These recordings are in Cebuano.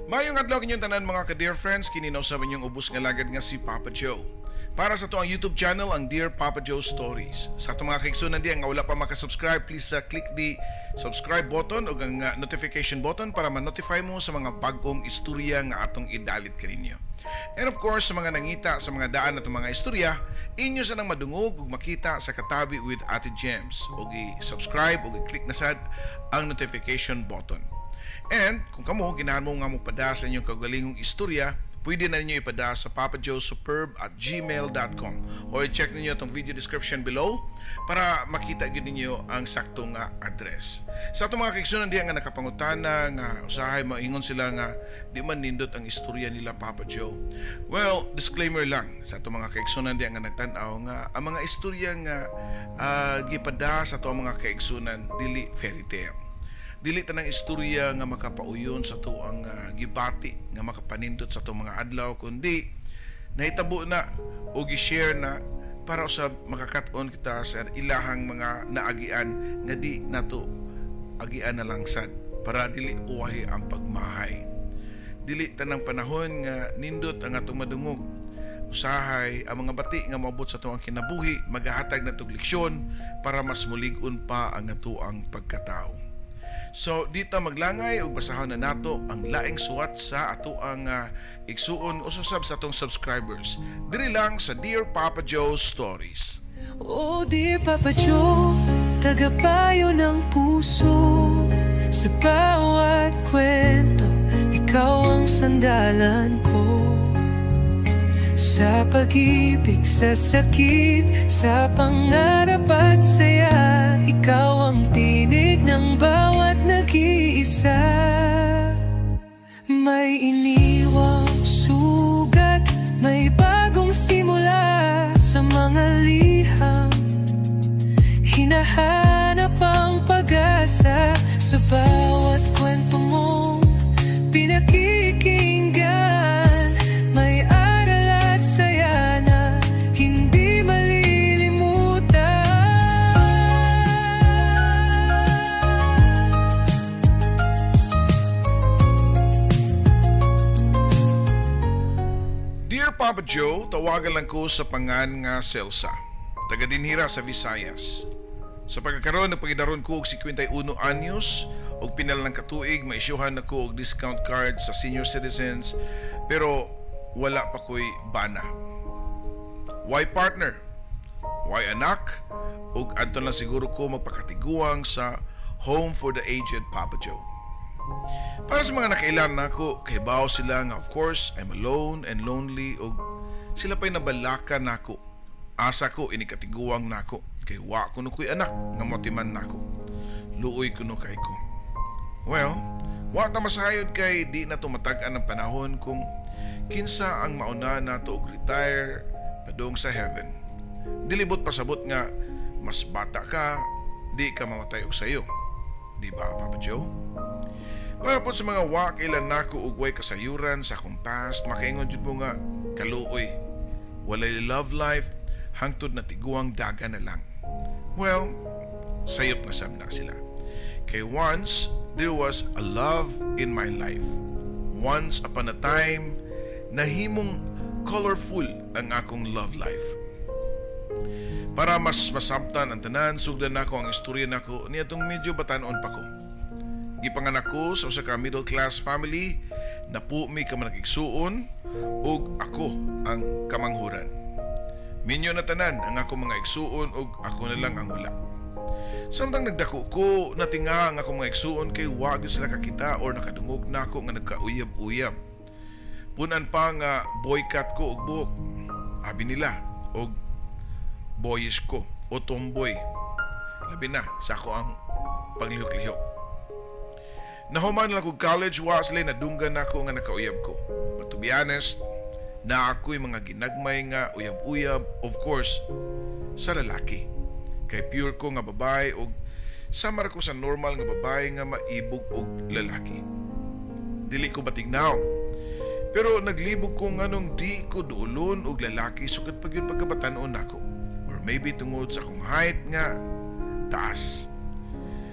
Maayong adlaw kinyong tanan, mga ka-dear friends, kini na usab inyong ubos nga lagad nga si Papa Joe. Para sa atoang YouTube channel, ang Dear Papa Joe Stories. Sa atong mga kaigsunan diya nga wala pa makasubscribe, please click the subscribe button o ang notification button para ma-notify mo sa mga bag-ong istorya nga atong idalit kaninyo. And of course, sa mga nangita sa mga daan natong mga istorya, inyo sa nang madungog ug makita sa Katabi with Ate Gems. O i-subscribe o i-click na sad ang notification button. And kung kamo, ginahan mo nga mo pada sa inyong kagalingong istorya, pwede na ninyo ipada sa papajoesuperb@gmail.com or i-check ninyo itong video description below para makita gyud ninyo ang sakto nga address. Sa atong mga kaigsunan diha nga nakapangutana nga usahay maingon sila nga di man nindot ang istorya nila, Papa Joe. Well, disclaimer lang sa atong mga kaigsunan diha nga nagtan-aw nga ang mga istorya nga gipada sa atong mga kaigsunan dili fairy tale, dili tanang istorya nga makapauyon sa atoang gibati nga makapanindot sa atong mga adlaw, kundi nahitabo na o gi-share na para usab makakat-on kita sa ilahang mga naagian nga di nato agian na lang sad para dili uwahi ang pagmahay. Dili tanang panahon nga nindot ang atong madungog. Usahay ang mga bati nga moabot sa atoang kinabuhi magahatag natog leksyon para mas mulig-on pa ang atoang pagkatao. So dito maglangay ug basahon na nato ang laing suwat sa atoang igsuon o susab sa atong subscribers. Diri lang sa Dear Papa Joe Stories. Oh dear Papa Joe, tagapayo ng puso. Sa bawat kwento, ikaw ang sandalan ko. Sa pag-ibig, sa sakit, sa pangarap at saya, ikaw ang tinig ng bawat nag-iisa. May iniwang sugat, may bagong simula. Sa mga liham, hinahanap ang pag-asa. Sa bawat kwento mong pinakikinggan, may aral at saya na hindi malilimutan. Dear Papa Joe, tawagan lang ko sa pangan nga Celsa. Taga dinhira sa Visayas. Sa pagkakaroon, nagpagidaron ko og 51 anyos ug pinal ng katuig maisyuhan na ko og discount card sa senior citizens, pero wala pa ko'y bana. Why partner? Why anak? Ug adto lang siguro ko magpakatiguang sa Home for the Aged, Papa Joe. Para sa mga nakailan nako, kahibaw sila nga of course I'm alone and lonely ug sila pa'y nabalaka nako. Asa ko inikatiguang nako kay wa kuno ko'y anak nga motiman nako. Luoy kuno kay ko. Well, wa ta masayod kay di na tumatag-an ang panahon kung kinsa ang mauna nato og retire padung sa heaven. Dilibot pasabot nga mas bata ka, di ka mamatay og sayo. Di ba, Papa Joe? Para po sa mga wa kailan nako og way kasayuran sa akong past, makaingon jud mo nga kaluoy. Walay love life hangtod na tiguang daga na lang. Well, sayop na sab na sila. Kay once there was a love in my life. Once upon a time, nahimong colorful ang akong love life. Para mas masabtan ang tanan, sugdan nako ang istorya nako niadtong medyo batanon pa ko. Gipanganak ko sa usa ka middle class family, napu mi ka mga igsuon ug ako ang kamanghuran. Minyo na tanan ang ako mga igsuon ug ako na lang ang wala. Samtang nagdako ko, natinga ang akong mga igsuon kay wa gyud sila kakita or nakadungog nako nga nagkauyab-uyab. Punan pa nga boycut ko og buhok. Abi nila og boyish ko o tomboy. Labi na sa ako ang panglihok-lihok. Nahuman lang kog college, wa sila nadunggan nako nga nakauyab ko. But to be honest, na ako'y mga ginagmay nga uyab-uyab, of course, sa lalaki. Kay pure ko nga babae og samar ko sa normal nga babae nga maibog og lalaki. Dili ko batignaw. Pero naglibog ko nganong di ko duolon og lalaki sukad pa gyud pagkabatan-on nako. Or maybe tungod sa akong height nga taas.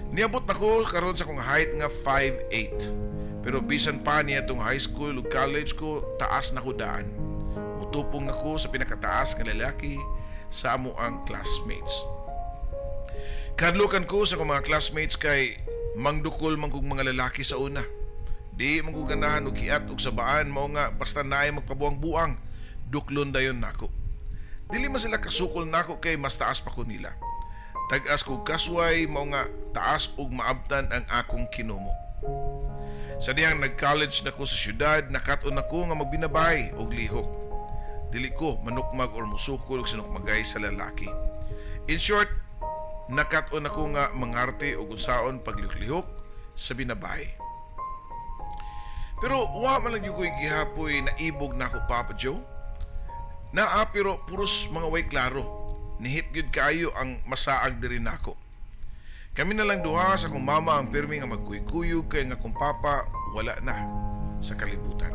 Niabot nako karon sa akong height nga 5'8. Pero bisan pa niya itong high school ug college ko, taas na ko daan. Mutupong nako sa pinakataas nga lalaki sa amo ang classmates. Kadlukan ko sa akong mga classmates kay mangdukol man kog mga lalaki sa una. Di man ko ganahan og kiat og sabaan, mao nga basta naay magpabuang-buang, duklon dayon nako. Dili man sila kasukol nako kay mas taas pa ko nila. Tag-as kog kasway, mao nga taas og maabtan ang akong kinumo. Sa diyang nag-college na ko sa syudad, nakat-on ako nga magbinabay og lihok. Dili ko manukmag or musukol og sinukmagay sa lalaki. In short, nakat-on ako nga mangarte og unsaon paglihok-lihok sa binabay. Pero wa man lang gyud ko'y gihapoy naibog nako, Papa Joe. Naa, pero puros mga way klaro. Nihit gyud kaayo ang masaag diri nako. Kami na lang duha sa akong mama ang pirmi nga magkuy-kuyog kay nga akong papa wala na sa kalibutan.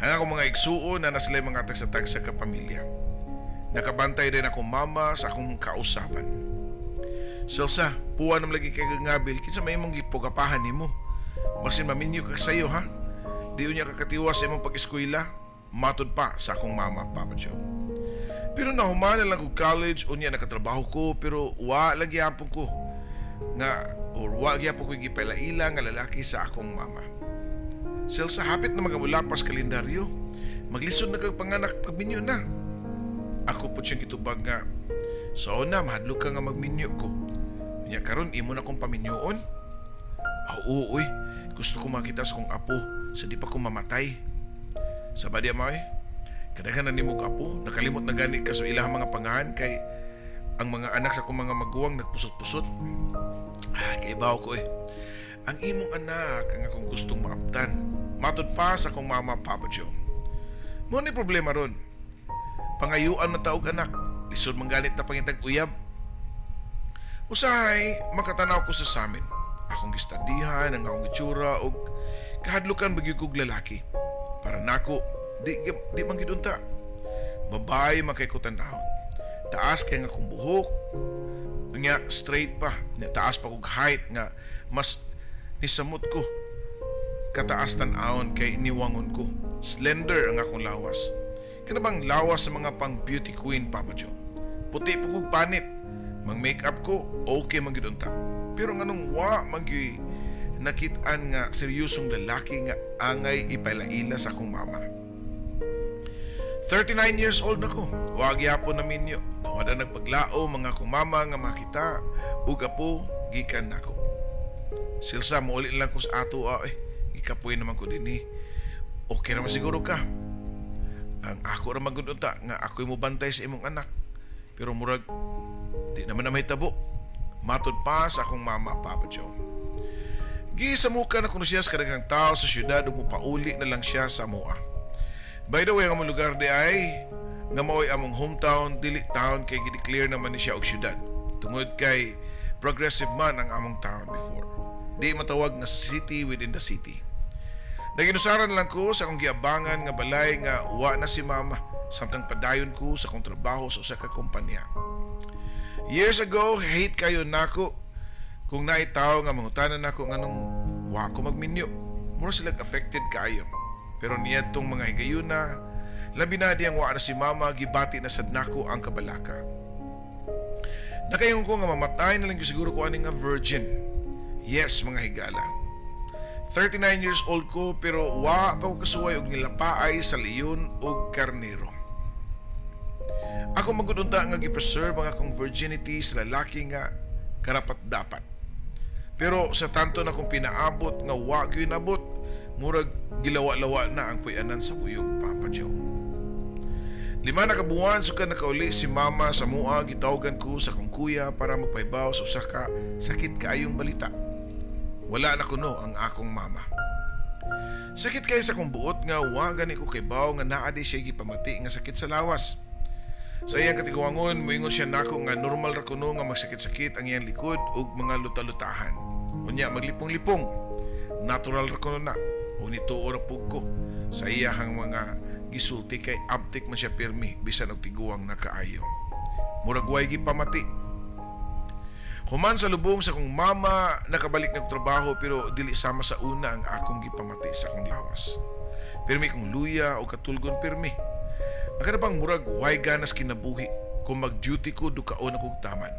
Ang akong mga igsuon na sila mga tagsa-tagsa ka pamilya. Nakabantay din akong mama sa akong kausaban. "Celsa, puwa naman lagi kay ngabil, kinsa may imong gipugapahan nimo? Basin maminyo ka sayo, ha? Di unya kakatiwas sa imong pag-eskwela," matod pa sa akong mama, Papa Joe. Pero nahuman na lang ko college, unya nakatrabaho ko, pero wa lang gyapon ko nga or wa gyapon ko gipailaila nga lalaki sa akong mama. "Celsa, hapit na magamulapas kalendaryo. Maglisod na kag panganak, pagminyo na." Ako po siyang gitubag nga, "Sa una, mahadlok ka nga magminyo ko. Unya karon imo na kong paminyoon." "Ah, oo, uy. Gusto ko makita sa kong apo sa di pa ko mamatay." "Sa ba di mo eh? Kadaghan na nimo apo, nakalimot na gani ka sa ilahang mga pangahan kay ang mga anak sa akong mga maguwang nagpusot-pusot." "Ah, kaibaw ko eh. Ang imong anak ang akong gustong maabtan," matod pa sa akong mama, Papa Joe. Mo ni problema ron. Pangayuan na taog anak, lisod manggalit na pangitag uyab. Usahay, makatanaw ko sa samin. Akong gistadihan ang akong itsura og kahadlukan ba gyud kog lalaki. Para nako, di man gyud unta. Babae man kay ko tan-awon. Taas kay nga akong buhok, nga straight pa, nga taas pa kog height nga mas nisamot ko kataas tan-awon kay niwangon ko. Slender ang akong lawas. Kana bang lawas sa mga pang beauty queen, Papa Joe. Puti po kog panit. Mang make-up ko, okay man gyud unta. Pero nganong wa man gyud nakit-an nga seryosong lalaki nga angay ipailaila sa akong mama? 39 years old na ko. Wa gyapon na minyo. Nawada nagpaglao mga akong mama nga makita ug apo gikan nako. "Silsa, muuli lang ko sa ato ah, eh. Gikapoy naman ko dinhi. Okay naman siguro ka. Ang ako ra man gud unta nga ako'y mobantay sa imong anak. Pero murag di naman na mahitabo," matod pa sa akong mama, Papa Joe. Gisamuka na kuno siya sa kadaghang tao sa syudad ug mopauli na lang siya sa amoa. By the way, ang among lugar di ay nga mao'y among hometown, dili town kay gideclare naman ni siya og syudad. Tungod kay progressive man ang among town before. Di matawag nga city within the city. Naginusaran lang ko sa akong giabangan nga balay nga wa na si mama samtang padayon ko sa akong trabaho sa usa ka kumpanya. Years ago, hate kayo nako kung naay tawo nga mangutana nako nganong wa ko magminyo. Mura sila affected kaayo. Pero niadtong mga higayuna, labi na diyang wa na si mama, gibati na sad nako ang kabalaka. Nakaingon ko nga mamatay na lang gyud siguro ko ani nga virgin. Yes, mga higala. 39 years old ko pero wa pa ko kasuway og nilapaay sa leon og karnero. Ako man gud unta nga gi-preserve ang akong virginity sa lalaki nga karapat dapat. Pero sa tanto na kong pinaabot nga wa gyud nabot, murag gilawa-lawa na ang puy-anan sa buyog, Papa Joe. 5 na kabuwan sukad nakauli si mama sa mua, gitawagan ko sa akong kuya para magpahibaw sa usa ka sakit kaayong balita. Wala na kuno ang akong mama. Sakit kay sa akong buot nga wa gani ko kibaw nga naa di siya gipamati nga sakit sa lawas. Sa iyang katiguangon, moingon siya nako nga normal ra kuno nga magsakit-sakit ang iyang likod ug mga luta-lutahan. Unya maglipong-lipong. Natural ra kuno na. Ug nituo ra pug ko sa iyahang mga gisulti kay abtik man siya pirmi bisan og tiguang na kaayo. Murag way gipamati. Human sa lubong sa akong mama, nakabalik na trabaho pero dili sama sa una ang akong gipamati sa akong lawas. Pirmi kong luya o katulgon pirmi. Ang kanabang murag way ganas kinabuhi kung mag-duty ko dukaon akong taman.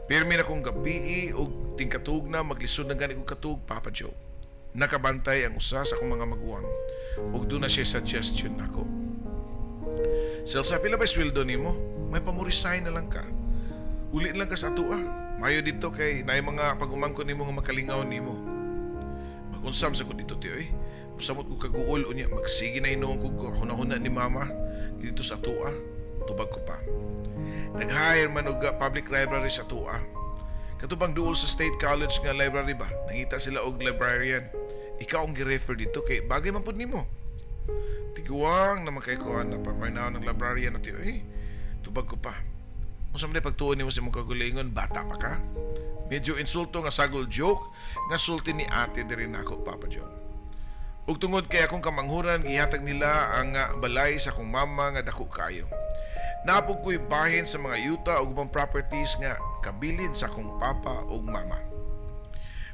Pirmi na kong gabii o tingkatug na maglisod na gani kong katug, Papa Joe. Nakabantay ang usa sa akong mga maguwang ug doon na siya suggestion nako. "Celsa, pila ba sweldo nimo? May pamuresign na lang ka. Uli lang ka sa atoa. Mayo dito kay naay mga pag-umangkon nimo nga makalingaw nimo." Magunsam sa ko dito, tiyo eh. Musamot ko kaguol unya magsige na hinuon ko hunahuna ni mama dito sa atoa. Tubag ko pa. Nag-hire man og public library sa atoa. Katubang duol sa State College nga library ba? Nangita sila og librarian. Ikaw ang gi-refer dito kay bagay man pud nimo. "Tiguang naman kay ko na paparnaw ng librarian na, tiyo eh." Tubag ko pa. "Unsa man pagtuon nimo sa imong kagulingon, bata pa ka?" Medyo insulto nga sagol joke nga sulti ni ate diri nako, Papa Joe. Ug tungod kay akong kamanghuran, gihatag nila ang balay sa akong mama nga dako kaayo. Napog ko'y bahin sa mga yuta ug ubang properties nga kabilin sa akong papa ug mama.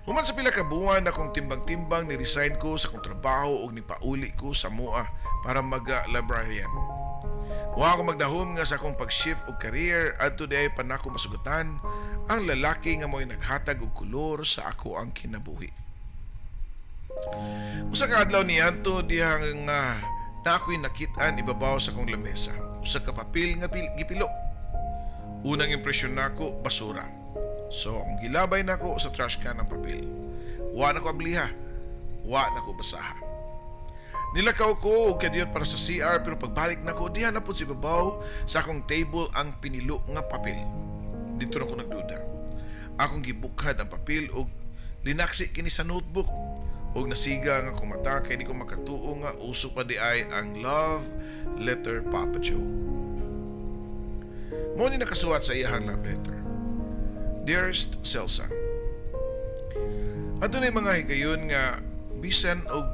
Human sa pila ka buwan, akong timbang-timbang, ni-resign ko sa akong trabaho ug nipauli ko sa mua para mag-librarian. Wa ako magdahom nga sa akong pag-shift og career adto diay pa nako masugatan ang lalaki nga mo'y naghatag og kolor sa ako ang kinabuhi. Usa ka adlaw niadto diha nga na ako'y nakit-an ibabaw sa akong lamesa. Usa ka papel nga gipilo. Unang impresyon nako, basura. So, ang gilabay nako sa trash can ang papel. Wa na ko abliha. Wa na ko basaha. Nilakaw ko og kadiyot para sa CR pero pagbalik nako diha na pud sa ibabaw sa akong table ang pinilo nga papel. Dito na ko nagduda. Akong gibukhad ang papel og linaksi kini sa notebook og nasiga nga akong mata kay di ko makatuo nga uso pa di ay ang love letter, Papa Joe. Mo ni nakasuwat sa iyahang love letter. "Dearest Celsa, adunay mga higayon nga bisan og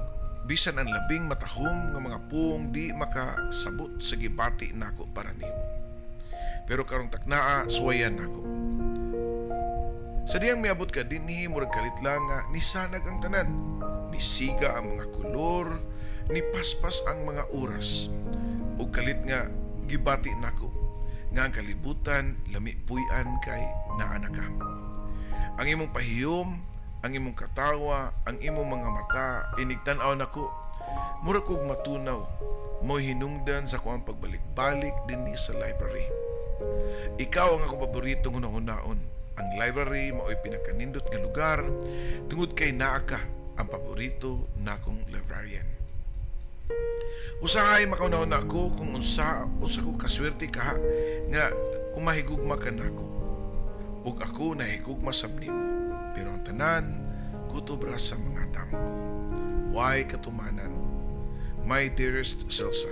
bisan ang labing matahom nga mga puong di makasabot sa gibati nako para nimo. Pero karong taknaa, suwayan nako. Sa diyang miabot ka dinhi, murag kalit lang nga nisanag ang tanan. Nisiga ang mga kolor, nipaspas ang mga oras. Ug kalit nga gibati nako nga ang kalibutan lami puy-an kay naa na ka. Ang imong pahiyom, ang imong katawa, ang imong mga mata, inigtan-aw nako. Mura kog matunaw, mo'y hinungdan sa kuang pagbalik-balik dinhi sa library. Ikaw ang akong paboritong hunahunaon. Ang library mao'y pinakanindot nga lugar tungod kay naa ka, ang paborito nakong librarian. Usahay makauna-una ko kung unsa unsa ko kaswerte ka nga kung mahigugma ka nako. Ug ako nahigugma sab nimo. Pero ang tanan kutob ra sa mga damgo. Way katumanan. My dearest Celsa,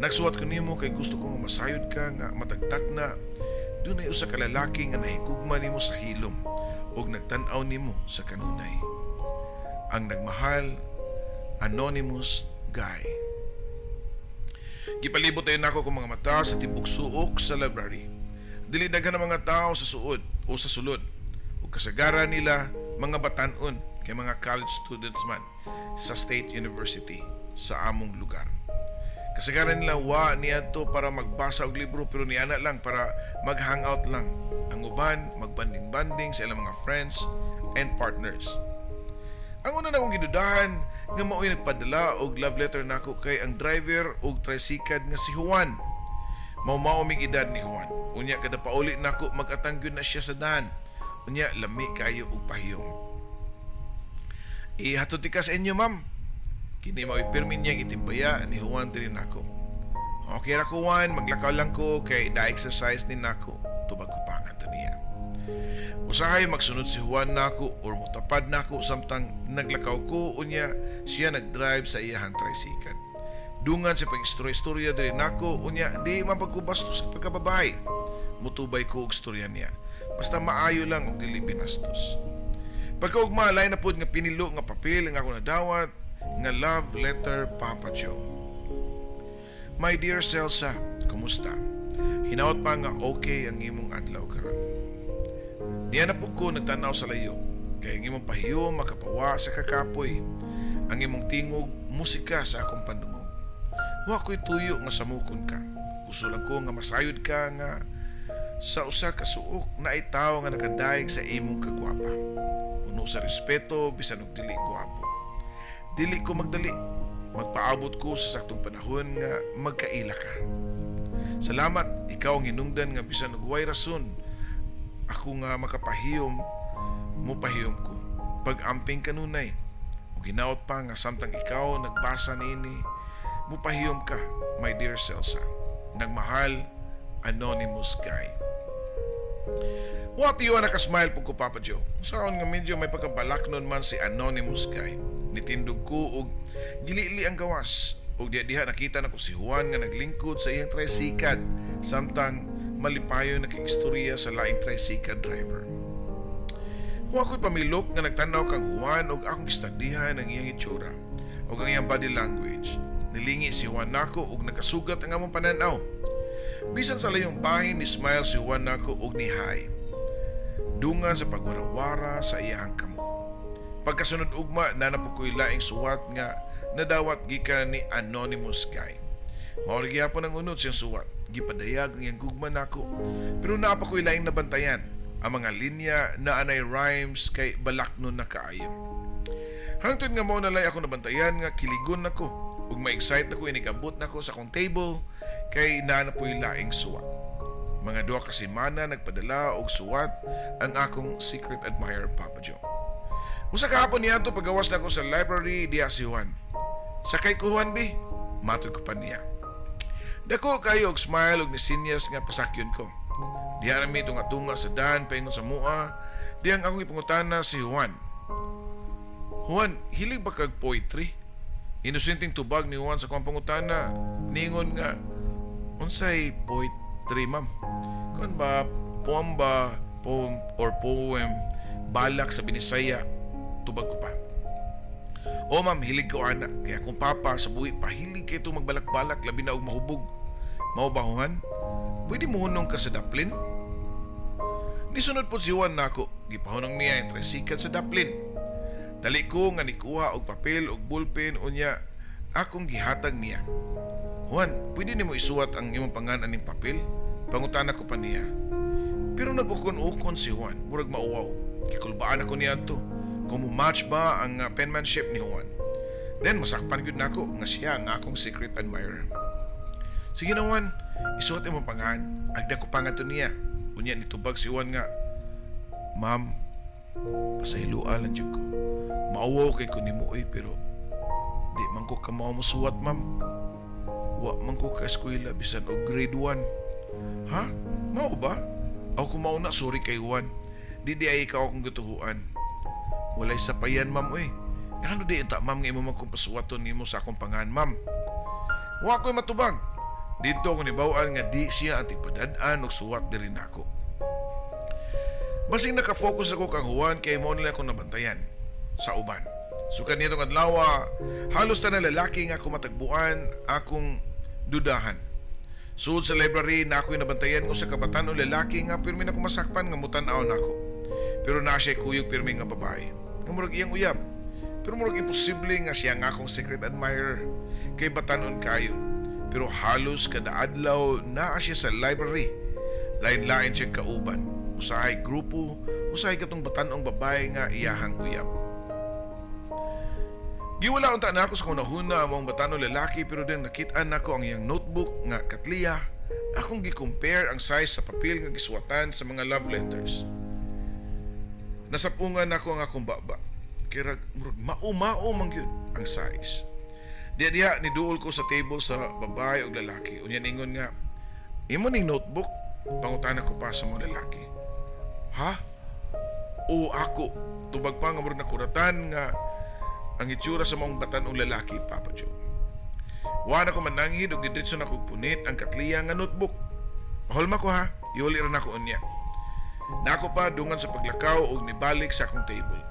nagsuwat ko nimo kay gusto ko nga masayod ka nga matagtak na dunay usa ka lalaki nga nahigugma nimo sa hilom ug nagtan-aw nimo sa kanunay. Ang nagmahal, Anonymous Guy." Gipalibot tayo nako kung mga mata sa tibok suok sa library. Dili daghan ang mga tao sa suod o sa sulod. Ug kasagaran nila mga batanon kay mga college students man sa State University sa among lugar. Kasagaran nila wa niadto para magbasa og libro pero niana lang para mag-hangout lang. Ang uban magbanding-banding sa ilang mga friends and partners. Ang una na akong gidudahan nga mao'y nagpadala og love letter nako kay ang driver og tricycad nga si Juan. Mao-mao mig edad ni Juan. Unya kada pauli nako mag-atang gyud na siya sa dahan. Unya lami kayo og pahiyom. "Ihatod ka sa inyo, ma'am." Kini mao'y pirmi niyang itimbaya ni Juan diri nako. "Okay ra ko, Juan, maglakaw lang ko kay da exercise ni nako." Tubag ko pa nga niya. Usahay magsunod si Juan nako or mutapad nako samtang naglakaw ko unya siya nagdrive sa iyahang tricycle. Dungan sa pag-istorya-istorya diri nako unya di man pagkubastos sa pagkababae. Mutubay ko og istorya niya. Basta maayo lang og dili binastos. Pagkaugma, lain na pod nga pinilo nga papel nga ako nadawat nga love letter, Papa Joe. "My dear Celsa, kumusta? Hinaot pa nga okay ang imong adlaw karon. Diya na pud ko nagtanaw sa layo, kay ang imong pahiyom makapawa sa kakapoy. Ang imong tingog musika sa akong pandungog. Wa ko'y tuyo nga samukon ka. Gusto lang ko nga masayod ka nga sa usa ka suok naay tawo nga nakadayeg sa imong kagwapa. Puno sa respeto bisan og dili gwapo. Dili ko magdali. Magpaabot ko sa saktong panahon nga magkaila ka. Salamat, ikaw ang hinungdan nga bisan og way rason ako nga makapahiyom, mopahiyom ko. Pag-amping kanunay, ug hinaot pa nga samtang ikaw nagbasa niini, mopahiyom ka, my dear Celsa. Nagmahal, Anonymous Guy. What you nakasmile po ko, Papa Joe. Saon nga medyo may pagkabalak nun man si Anonymous Guy. Nitindog ko og gilili ang gawas. Og diha diha nakita nako si Juan nga naglingkod sa iyang tricycad samtang malipayon nakigstorya sa laing tricycad driver. Wa ko'y pamilok nga nagtanaw kang Juan og akong gistadihan ang iyang itsura ug ang iyang body language. Nilingi si Juan nako ug nakasugat ang among pananaw. Bisan sa layong bahin, ni smile si Juan nako ug ni hi. Dungan sa pagwarawara sa iyang kamot. Pagkasunod ugma, naa na pud ko'y laing suwat nga nadawat gikan ni Anonymous Guy. Mao ra gihapon ang unod siyang suwat. Gipadayag ang iyang gugma nako. Pero naa pa ko'y laing nabantayan. Ang mga linya na anay rhymes kay balaknon na kaayo. Hangtod nga mao na lay ako nabantayan nga kiligon nako ug ma-excite nako inigabot nako sa akong table kay naa na po'y laing suwat. Mga 2 ka semana nagpadala og suwat ang akong secret admirer, Papa Joe. Usa ka hapon niadto, pagawas nako sa library, diha si Juan. "Sakay ko, Juan bi?" Matod ko pa niya. Dako kayo og smile og nisinyas nga pasakyon ko. Diha rami tunga-tunga sa daan paingon sa mua, diyang akong ipangutana si Juan. "Juan, hilig ba kag poetry?" Inosenteng tubag ni Juan sa akong pangutana. Ningon nga, "Unsay poetry, ma'am? Kuan ba, poem ba, poem or poem, balak sa Binisaya?" Tubag ko pa. "O ma'am, hilig ko ana. Kay akong papa sa buhi pahilig kay itong magbalak-balak, labi na og mahubog." "Mao ba, Juan? Pwede mo hunong ka sa daplin?" Nisunod po si Juan nako. Gipahunong niya ang tricycle sa daplin. Dali ko nga nikuha og papel og ballpen, unya akong gihatag niya. "Juan, pwede nimo isuwat ang imong pangan aning papel?" Pangutana ko pa niya. Pero nag-ukon-ukon si Juan, murag mauwaw. Gikulbaan ako niya to kung mo match ba ang penmanship ni Juan. Then masakpan gyud nako nga siya ang akong secret admirer. "Sige na, Juan, isuwat imong pangan." Agda ko pa nga to niya. Unya nitubag si Juan nga, "Ma'am, pasayloa lang jud ko. Mauwaw kay ko nimo oy, pero di man ko kamao mosuwat, ma'am. Wa man ko ka eskwela bisan og grade 1." "Ha? Mao ba? Ako kung mao na, sorry kay Juan. Di diay ikaw akong gatuhuan." "Walay sapayan, ma'am oy. Ano di unta, ma'am, nga imo man kong pasuwaton nimo sa akong pangan, ma'am?" Wa ko'y matubag. Didto ako nibaw-an nga di siya ang tigpadad-an og suwat diri nako. Basing nakafocus ako kang Juan kay mao nila akong nabantayan sa uban. Sukad nitong adlaw, halos tanan lalaki nga ako matagbuan akong dudahan. Sud sa library na ako'y nabantayan ko sa kabatan-ong lalaki nga pirmi na masakpan nga mutan-aw nako. Pero naa siya kuyog pirmi nga babae nga murag iyang uyab. Pero murag imposible nga siya nga akong secret admirer kay batanon kayo. Pero halos kada adlaw naa siya sa library. Lain-lain siya kauban. Usahay grupo, usahay katong batan-ong babae nga iyahang uyab. Giwala unta na ako sa kunahuna ang mga batan-ong lalaki, pero din nakit-an nako ang iyang notebook nga katliya, akong gi-compare ang size sa papel nga gisuwatan sa mga love letters. Nasapungan nako ang akong baba. Kay murag mao-mao man gyud ang size. Diha diha ni duol ko sa table sa babae ug lalaki. Unya ningon nga, "Imo ning notebook?" Pangutana ko pa sa mga lalaki. "Ha? O ako." Tubag pa nga murag nakuratan nga ang itsura sa maong batan-ong lalaki, Papa Joe. Wa na ko mananghid ug gidritso na ko punit ang katliya nga notebook. "Pahulma ko ha, iuli ra nako unya." Nako pa dungan sa paglakaw og nibalik sa akong table.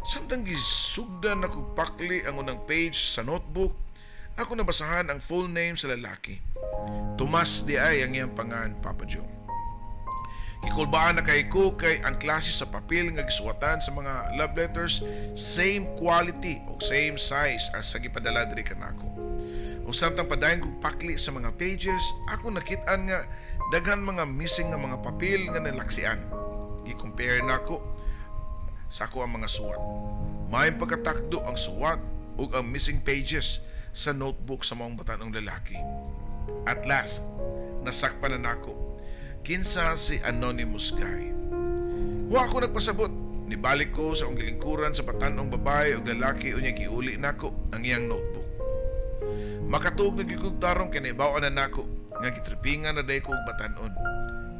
Samtang gisugdan nako pakli ang unang page sa notebook, ako nabasahan ang full name sa lalaki. Tomas diay ang iyang pangan, Papa Joe. Gikulbaan na kay ko kay ang klase sa papel nga gisuwatan sa mga love letters same quality o same size as sa gipadala diri kanako. Ug samtang padayon kog pakli sa mga pages, ako nakit-an nga daghan mga missing nga mga papel nga nalaksian. Gi-compare nako sa ako ang mga suwat. May pagkatakdo ang suwat ug ang missing pages sa notebook sa maong batanong lalaki. At last, nasakpan na nako kinsa si anonymous guy. Wa ako nagpasabot. Nibalik ko sa akong gilingkuran sa batanong babae ug lalaki, unya giuli nako ang iyang notebook. Makatuog na gyud kog tarong kay nahibaw-an na nako nga gitripingan na diay ko og batan-on.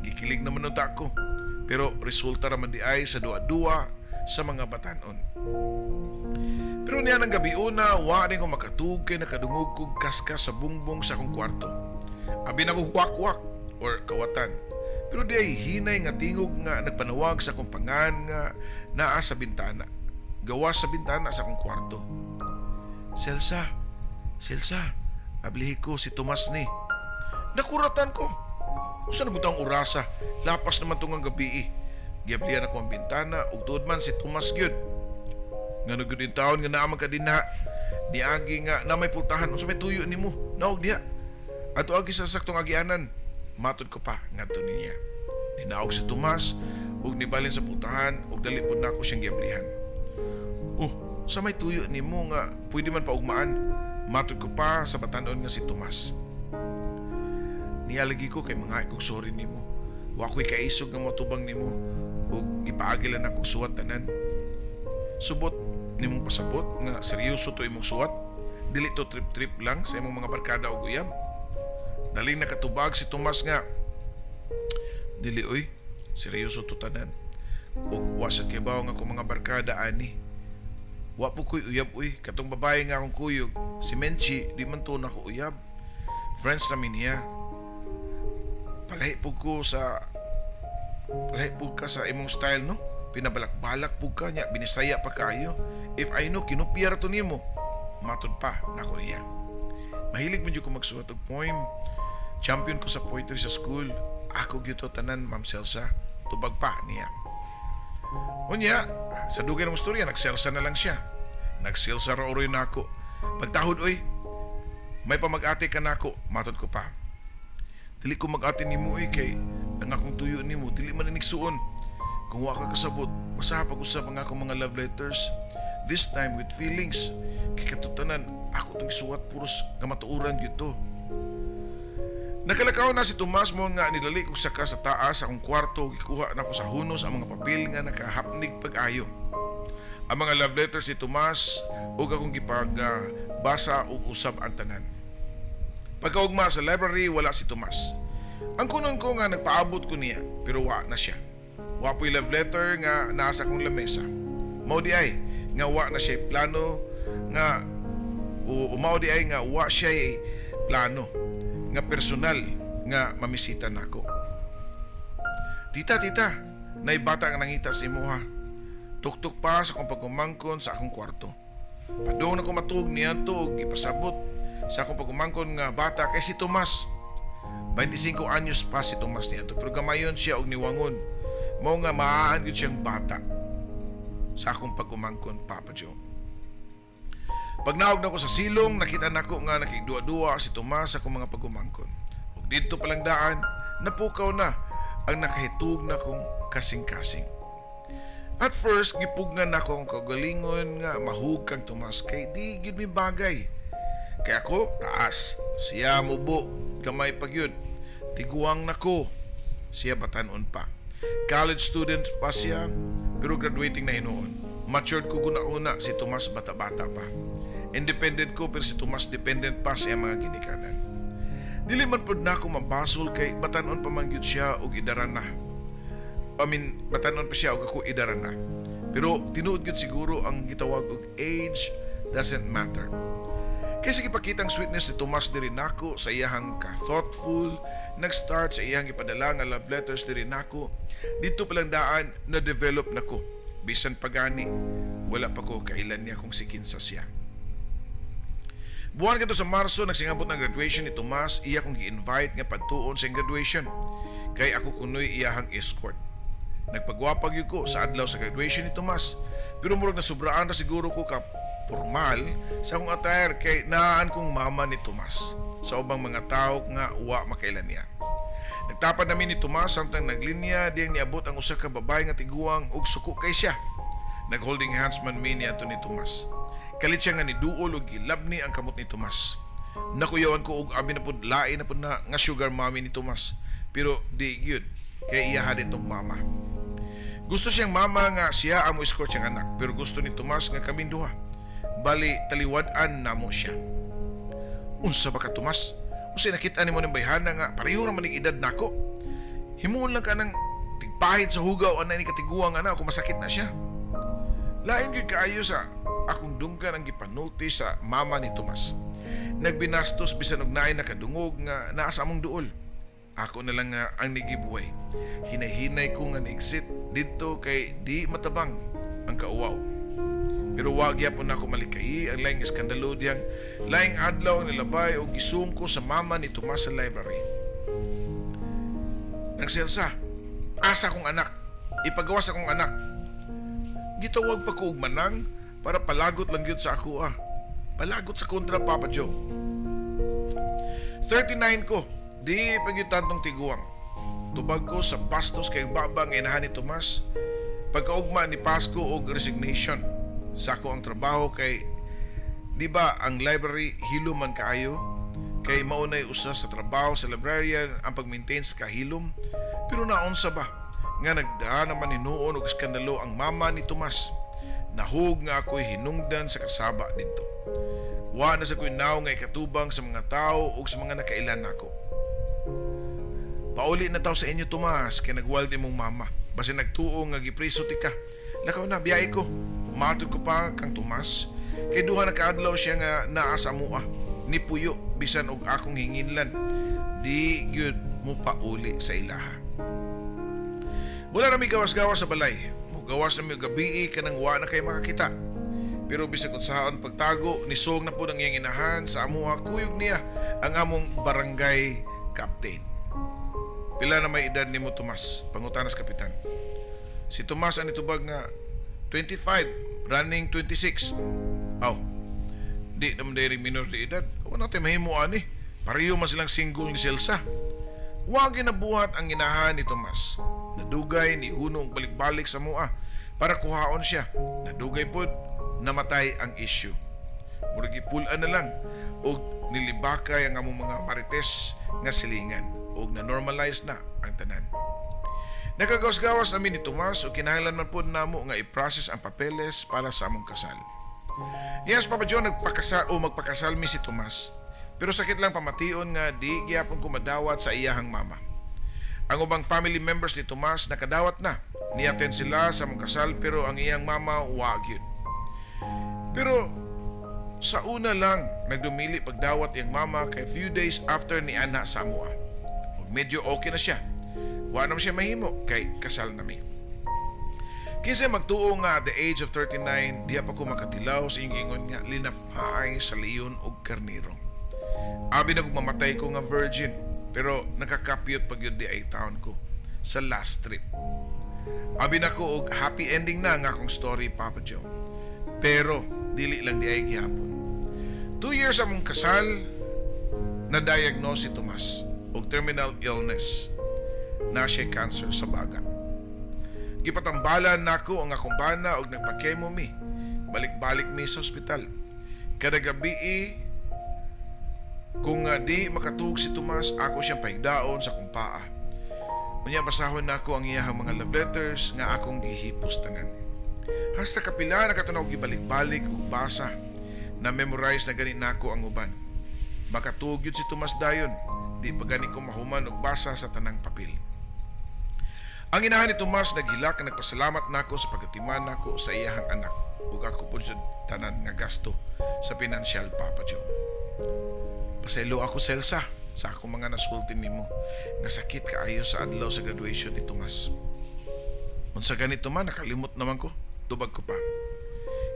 Gikilig naman unta ko, pero resulta raman diay sa duwa-duwa sa mga batan-on. Pero niya ng gabi una, wa rin ko makatuog kay nakadungog kog kaskas sa bungbong sa akong kwarto. Abi na ko wak-wak or kawatan. Pero diay hinay nga tingog nga nagpanawag sa akong pangan nga naa sa bintana. Gawas sa bintana sa akong kwarto. "Celsa, Celsa, ablihi ko, si Tomas ni." Nakuratan ko. Usa na butang orasa, lapas naman tungang gabi eh. Giablihan ako ang bintana ug tuod man, si Tomas gyud. "Ngano gyud intawon nga naa man ka dinha? Niagi nga na may pultahan, unsa may tuyo nimo? Naog diha. Ato agi sa saktong agianan." Matod ko pa ngadto niya. Ninaog si Tomas ug nibalin sa pultahan ug dali pud nako siyang giablihan. "Oh, sa may tuyo nimo nga pwede man paugmaan?" Matod ko pa sa batanon nga si Tomas. "Nialagi ko kay mga kog sorry nimo. Wa ko'y kaisog nga motubang nimo ug gipaagi lang akong suwat tanan. Subot nimong pasabot nga seryoso to imong suwat. Dili to trip-trip lang sa imong mga barkada o uyab." Daling nakatubag si Tomas nga, "Dili oy, seryoso to tanan. Ug wa sa kibaw nga akong mga barkada ani. Wa po ko'y uyab uy, katong babae nga akong kuyog, si Menchi, di man to nako uyab. Friends namin niya. Palahi po ka sa imong style, no? Pinabalak-balak po ka niya, binisaya pa kayo. If I know, kinupiyar to nimo." Matod pa nako niya. "Mahilig man jud ko magsuwat og poem. Champion ko sa poetry sa school. Ako gyud to tanan, Ma'am Celsa." Tubag pa niya. Unya, sa dugay ng istorya, nagselsa na lang siya. Nagselsa ra uroy nako. "Pagtahod oy, may pamag-ati ka nako," matod ko pa. "Dili ko mag-ati nimo oy kay ang akong tuyo nimo dili man inigsuon. Kung wa ka kasabot, basaha pag-usab ang akong mga love letters. This time with feelings. Kay katutanan, ako tong gisuwat puros nga matuoran gyud to." Nakalakaw na si Tomas mo nga nidali kog saka sa taas sa akong kwarto, gikuha nako sa hunos ang mga papel nga nakahapnig pag-ayo. Ang mga love letters ni Tomas ug akong gipag basa ug usab ang tanan. Pagkaugma sa library, wala si Tomas. Ang kunon ko nga nagpaabot ko niya, pero wa na siya. Wa po'y love letter nga nasa akong lamesa. Mao diay nga wa na siya plano nga o mao diay nga wa siya plano nga personal nga mamisita nako. "Tita, tita, nay bata nga nangita sa imuha." Tuktok pa sa akong pagumangkon sa akong kwarto. Padung na ko matuog niya to og ipasabot sa akong pagumangkon nga bata kay si Tomas. 25 anyos pa si Tomas niya to, pero gamayon siya og niwangon. Mao nga maaan gyud siyang bata sa akong pagumangkon, Papa Joe. Pag naog na ko sa silong, nakita nako nga nakigduwa-duwa si Tomas sa akong mga pagumangkon. Ug didto palang daan, napukaw na ang nakahitug na kong kasing-kasing. At first, gipugnan nako ang kagalingon nga mahug kang Tomas kay di gyud mi bagay. Kay ako, taas. Siya mubo, gamay pa gyud. Tiguang nako, siya batanon pa. College student pa siya, pero graduating na hinuon. Matured ko guna-una, si Tomas bata-bata pa. Independent ko, pero si Tomas dependent pa sa iyang mga ginikanan. Dili man pud nako mabasol kay batanon pa man gyud siya og idaran na. I mean, batanon pa siya og ako idaran na. Pero tinuod gyud siguro ang gitawag og age doesn't matter. Kay sige pakitang sweetness ni Tomas diri nako sa iyahang ka-thoughtful, nag-start sa iyahang gipadala nga love letters diri nako. Dito palang daan na develop nako. Bisan pagani, wala pa ko kailan niya kung sikinsa siya. Buwan kadto sa Marso, nagsingabot ng graduation ni Tomas, iya kong gi-invite nga padtuon sa iyang graduation. Kay ako kunoy iyahang escort. Nagpagwapa gyud ko sa adlaw sa graduation ni Tomas, pero murag nasubraan ra siguro ko ka formal sa akong attire kay naan kong mama ni Tomas sa ubang mga tawo nga wa makailan niya. Nagtapad nami ni Tomas samtang naglinya diyang niabot ang usa ka babae nga tiguang ug suko kay siya. Nagholding hands man mi niadto ni Tomas. Kalit siya nga niduol og gilabni ang kamot ni Tomas. Nakuyawan ko og abi na pud lain na pud na nga sugar mommy ni Tomas. Pero di gyud kay iya ditong mama. Gusto siyang mama nga siya ang mo-escort siyang anak, pero gusto ni Tomas nga kaming duha. Bali taliwad-an namo siya. Unsa ba ka, Tomas? Unsay nakita nimo ning bayhana nga pareho ra man ning edad nako? Himuon lang ka ng tigpahid sa hugaw anay ni katiguang ana kung masakit na siya. Lain gyud kaayo sa akong dunggan ang gipanulti sa mama ni Tomas. Nagbinastos bisan og naay nakadungog nga naa sa among duol. Ako na lang nga ang nigibuhay. Hinay-hinay ko nga ni-exit didto kay di matabang ang kauwaw. Pero wag gyapon nako malikayi ang laing iskandalo diyang laing adlaw ang nilabay og gisung ko sa mama ni Tomas sa library. Nang Celsa, asa akong anak, ipagawas akong anak. Gitawag pa ko og manang para palagot lang gyud sa ako ah. Palagot sa kontra, Papa Joe. 39 ko, di pa gyud tantong tiguang. Tubag ko sa bastos kay baba ang inahan ni Tomas. Pagkaugma ni Pasko og resignation. Sa ako ang trabaho kay di ba ang library hilom man kaayo? Kay maunay usa sa trabaho sa librarian ang pag-maintain sa kahilom. Pero naunsa ba nga nagdaan naman hinuon og iskandalo ang mama ni Tomas. Nahug nga ako'y hinungdan sa kasaba didto. Wa na sa ko'y naw nga ikatubang sa mga tao ug sa mga nakailan nako. Pauli na taw sa inyo, Tomas, kay nagwald imong mama. Basin nagtuo nga gipriso ti ka. Lakaw na, biyahe ko. Matod ko pa kang Tomas, kay duha na kaadlaw siya nga naa sa amoa. Ni puyo bisan og akong hinginlan. Di gyud mo pauli sa ilaha. Wala na mi gawas-gawas sa balay. Mugawas na mi og gabii kanang wa na kay makakita. Pero bisag unsaon pagtago, nisong na pud ang iyang inahan sa amoa, kuyog niya ang among barangay captain. Pila na may edad nimo, Tomas? Pangutanas kapitan. Si Tomas ang nitubag nga 25, running 26. Aw, di naman diri minor de edad. Wala natin mahimo ani. Pareho man silang single ni Celsa. Wa ginabuhat ang inahan ni Tomas. Nadugay ni hunong balik-balik sa mua para kuhaon siya. Nadugay pod namatay ang issue. Murag gipul-an na lang og nilibakay ang among mga marites nga silingan og na-normalize na ang tanan. Nakagawas-gawas namin ni Tomas o kinahanglan man pod namo nga i-process ang papeles para sa among kasal. Yes, Papa John, nagpakasal o magpakasal mi si Tomas. Pero sakit lang pamation nga di gyapon ko madawat sa iyahang mama. Ang ubang family members ni Tomas nakadawat na. Ni-attend sila sa among kasal pero ang iyang mama wa gyud. Pero sa una lang nagdumili pagdawat iyang mama kay few days after ni ana sa amoa. Ug medyo okay na siya. Wa naman siya mahimo kay kasal na mi. Kinsa magtuo nga at the age of 39 diha pa ko makatilaw sa iyong ingon nga linapay sa leon og karnero. Abi na kung mamatay ko nga virgin pero nakakapyot pag yun di ay taon ko sa last trip. Abi na ko og happy ending na nga akong story, Papa Joe. Pero dili lang di ay gihapon. 2 years among kasal, na-diagnose si Tomas og terminal illness. Na siya cancer sa baga. Gipatambalan nako ang akong bana og nagpa-chemo mi. Balik-balik mi sa ospital. Kada gabi kung nga di makatug si Tomas, ako siyang pahigdaon sa akong paa. Unya basahon nako ang iyahang mga love letters nga akong gihipos tanan. Hasta kapila nakatanaw gibalik-balik ug basa. Na-memorize na gani nako ang uban. Makatuog yun si Tomas dayon, di pa gani ko mahuman og basa sa tanang papel. Ang inahan ni Tomas naghilak nga nagpasalamat nako sa pagatiman nako sa iyahang anak ug ako pud sa tanan nga gasto sa pinansyal, Papa Joe. Pasaylo ako, Celsa, sa akong mga nasulti nimo nga sakit kaayo sa adlaw sa graduation ni Tomas. Unsa ganito man, nakalimot naman ko, tubag ko pa.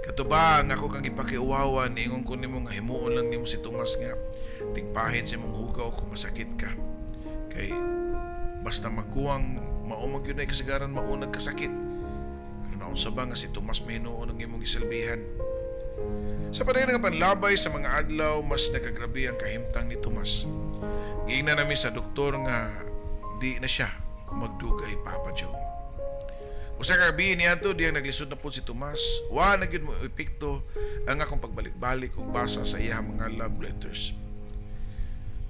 Kato ba nga ako kang ipakiuwawan, niingon ko nimo nga himuon lang nimo si Tomas nga tigpahid sa imong hugaw kung masakit ka. Kay Basta makuwang mao man gyud na kasagaran maunag kasakit. Pero naunsa ba nga si Tomas may hinuon ang imong gisilbihan? Sa padayon nga panlabay sa mga adlaw, mas nagagrabe ang kahimtang ni Tomas. Giingnan nami sa doktor nga di na siya magdugay, Papa Joe. Usa ka gabi niadto diyang naglisod na po si Tomas. Wa na gyud mo epekto ang akong pagbalik-balik og basa sa iyang mga love letters.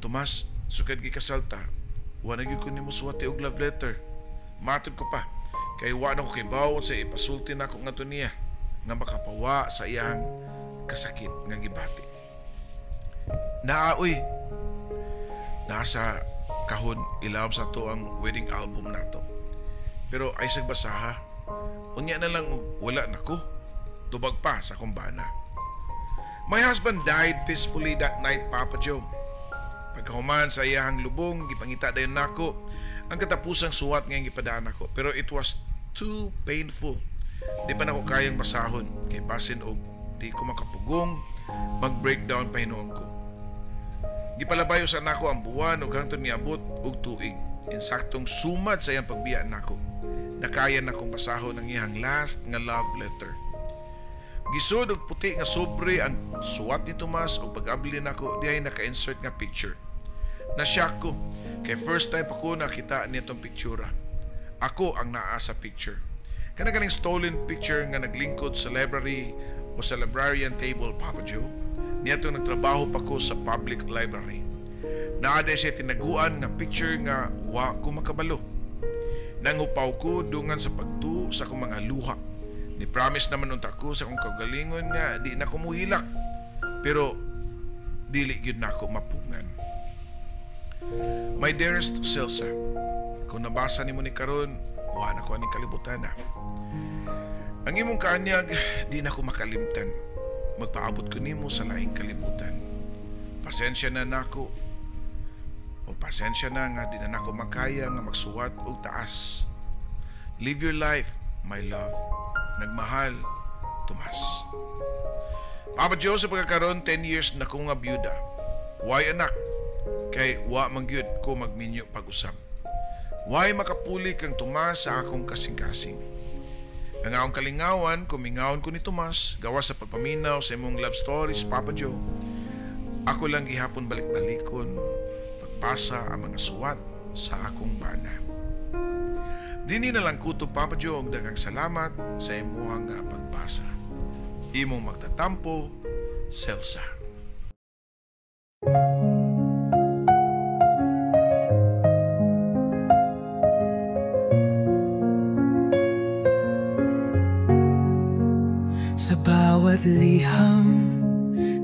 Tomas, sukad gikasal ta, wa na gyud ko nimo suwati og love letter. Matod ko pa, kay wa na ko kibaw sa ipasulti nako ngadto niya nga makapawa sa iyang kasakit nga gibati. Naa uy, nasa kahon ilawom sa ato ang wedding album nato. Pero ay sagbasaha, unya na lang wala na ko, tubag pa sa akong bana. My husband died peacefully that night, Papa Joe. Pagkahuman sa iyahang lubong, gipangita dayon nako ang katapusang suwat nga gipadaan nako. Pero it was too painful. Di pa nako kayang basahon kay basin og di ko makapugong, mag-breakdown pa hinuon ko. Gipalabayo sa nako ang buwan ug hangtod niabot og tuig. Insaktong sumad sa iyang pagbiya nako. Nakaya na kong basahon ang iyang last nga love letter. Gisud og puti nga sobre ang suwat ni Tomas ug pag-abli nako dihay naka-insert nga picture. Na-shock ko kay first time pa ko nakita nitong pictura. Ako ang naa sa picture. Kana kaning stolen picture nga naglingkod sa library o sa librarian table, Papa Joe. Niadto nagtrabaho pa ko sa public library. Naa diay siya tinaguan nga picture nga wa ko makabalo. Nangupaw ko dungan sa pagtuo sa akong mga luha. Ni promise naman unta ko sa akong kaugalingon nga di na ko muhilak. Pero dili gyud nako mapugngan. My dearest Celsa, kung nabasa nimo ni karon, wa na ko aning kalibutan na. Ang imong kaanyag di na ko makalimtan. Magpaabot ko nimo sa laing kalibutan. Pasensya na nako. O pasensya na nga di na nako makaya nga magsuwat og taas. Live your life, my love. Nagmahal, Tomas. Papa Joe, sa pagkakaroon, 10 years na ko nga byuda. Why anak? Kay wa man gyud ko magminyo pag-usab. Why makapuli kang Tomas sa akong kasing-kasing? Ang akong kalingawan, kumingaon ko ni Tomas, gawa sa pagpaminaw sa imong love stories, Papa Joe. Ako lang gihapon balik-balikon, pagbasa ang mga suwat sa akong bana. Dini na lang kutob, Papa Joe, og daghang salamat sa imuhang nga pagbasa. Imong magtatampo, Celsa. Sa bawat liham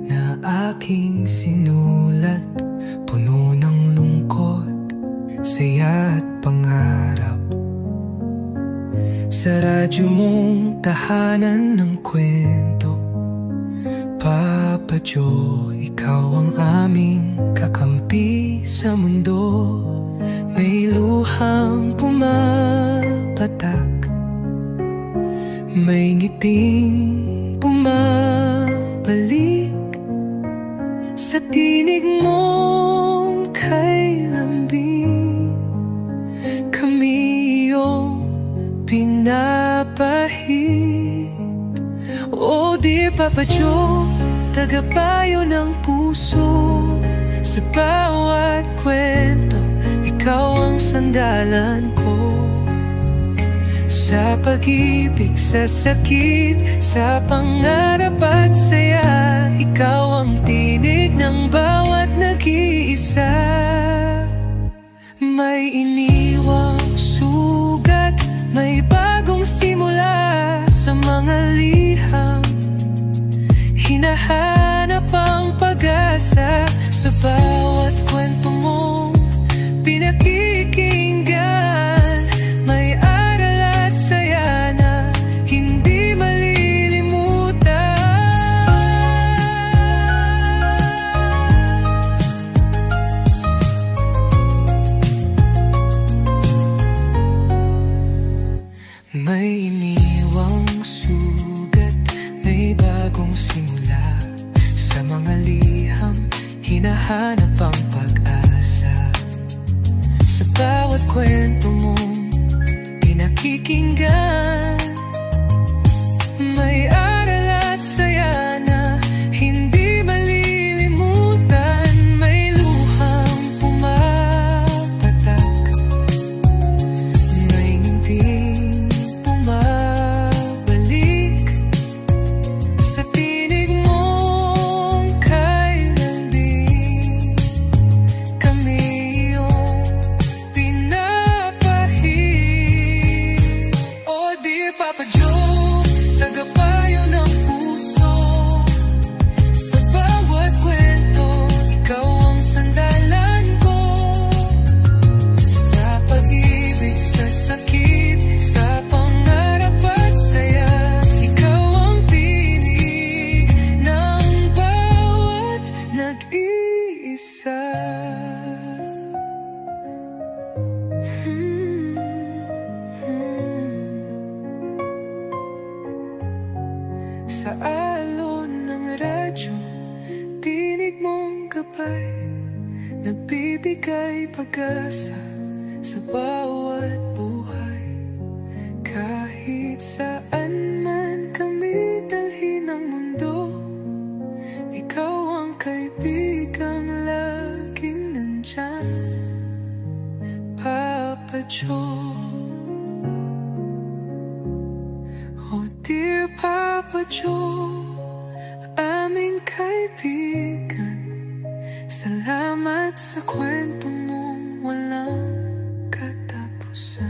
na aking sinulat, puno ng lungkot, saya at pangarap. Sa radyo mong tahanan ng kwento, Papa Joe, ikaw ang aming kakampi sa mundo. May luhang pumapatak, may ngiting bumabalik. Sa tinig mong kay lambing, kami iyong pinapahit. Oh dear Papa Joe, tagapayo ng puso. Sa bawat kwento, ikaw ang sandalan ko. Sa pag-ibig, sa sakit, sa pangarap at saya, ikaw ang tinig ng bawat nag-iisa. May iniwang sugat, may bagong simula. Sa mga liham, hinahanap ang pag-asa. Sa bawat kwento mong pinakikinggan, may aral at saya na hindi malilimutan. May iniwang sugat, may bagong simula. Sa mga liham, hinahanap ang pag-asa. Sa bawat kwento mong pinakikinggan, may aral at saya na hindi malilimutan. May luhang pumapatak, may ngiting bumabalik sa tinig mong kay lambing, kami iyong pinapahid. Oh dear Papa Joe, tagapayo ng puso. Sa bawat kwento, ikaw ang sandalan ko. Sa pag-ibig, sa sakit, sa pangarap at saya, ikaw ang tinig ng bawat nag-iisa. Sa alon ng radyo, tinig mong gabay, nagbibigay pag-asa sa bawat buhay. Kahit saan man kami dalhin ng mundo, ikaw ang kaibigang laging nandyan, Papa Joe. Oh dear Papa Joe, aming kaibigan, salamat sa kwento mong walang katapusan.